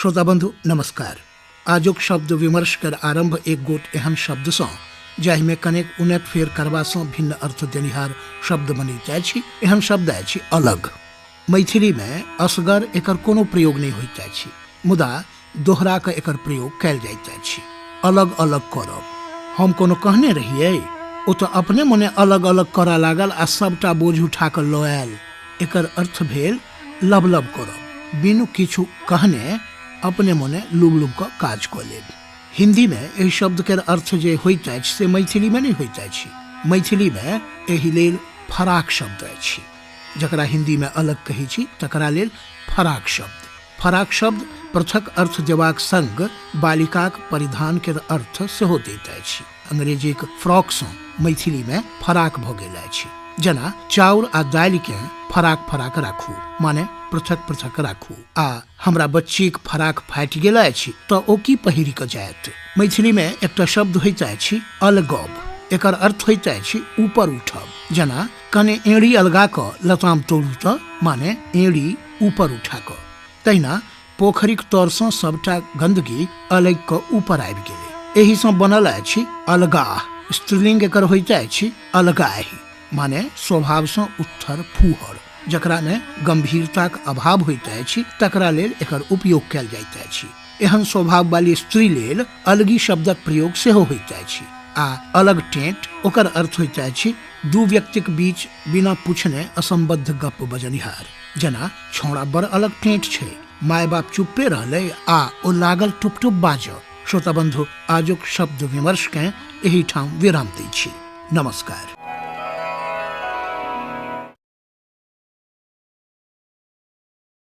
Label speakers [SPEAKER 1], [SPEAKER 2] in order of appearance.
[SPEAKER 1] श्रोता बंधु नमस्कार। आजुक शब्द विमर्श कर आरंभ एक गोट एहन शब्द सँ जाहिमे कनेक उनट फेर करबा सँ भिन्न अर्थ देनिहार शब्द बनैत अछि। एहन शब्द अछि अलग। मैथिली मे असगर एकर कोनो प्रयोग नहि होइत अछि, मुदा दोहरा कऽ एकर प्रयोग कयल जाइत अछि। अलग अलग करब। हम कोनो कहने रहियै, ओ तऽ अपने मने अलग अलग करऽ लागल आ सबटा बोझ उठा कऽ लऽ आयल। एकर अर्थ भेल लबलब करब, बिनु किछु कहने अपने मने लुब लुब कऽ काज कऽ लेब। हिन्दीमे एहि शब्दकेर अर्थ जे होइत अछि से मैथिलीमे नहि होइत अछि। मैथिलीमे एहि लेल फराक शब्द अछि। जकरा हिन्दीमे अलग कहै छी तकरा लेल फराक शब्द। फराक शब्द पृथक अर्थ देबाक संग बालिकाक परिधान केर अर्थ सेहो दैत अछि। अंग्रेजीक फ्रॉकसँ मैथिलीमे फराक भऽ गेल अछि। जेना चाउर आ दालिकेँ फराक फराक राखू, माने पृथक पृथक राखू। आ हमरा बच्चीक फराक फाटि गेल अछि तऽ ओ की पहिरि कऽ जायत। मैथिलीमे एकटा शब्द होइत अछि अलगब। एकर अर्थ होइत अछि ऊपर उठब। जेना कने एड़ी अलगा कऽ लताम तोड़ू तऽ, माने एड़ी ऊपर उठा कऽ। तहिना पोखरिक तरसँ सबटा गंदगी अलगि कऽ ऊपर आबि गेलै। एहिसँ बनल अछि अलगाह। स्त्रीलिंग एकर होइत अछि अलगाहि, माने स्वभावसँ उत्थर फूहर, जकरामे गंभीरताक अभाव होइत अछि तकरा लेल एकर उपयोग कयल जाइत अछि। एहन स्वभाव वाली स्त्री लेल अलगी शब्दक प्रयोग सेहो होइत अछि। आ अलग टेंट, ओकर अर्थ होइत अछि दू व्यक्तिक बीच बिना पूछने असंबद्ध गप्प बजनिहार। जेना छौड़ा बड़ अलग टेंट छै, माय बाप चुप्पे रहलै आ ओ लागल टुप टुप बाजऽ। श्रोता बंधु, आजुक शब्द विमर्श केँ एहि ठाम विराम दै छी। नमस्कार।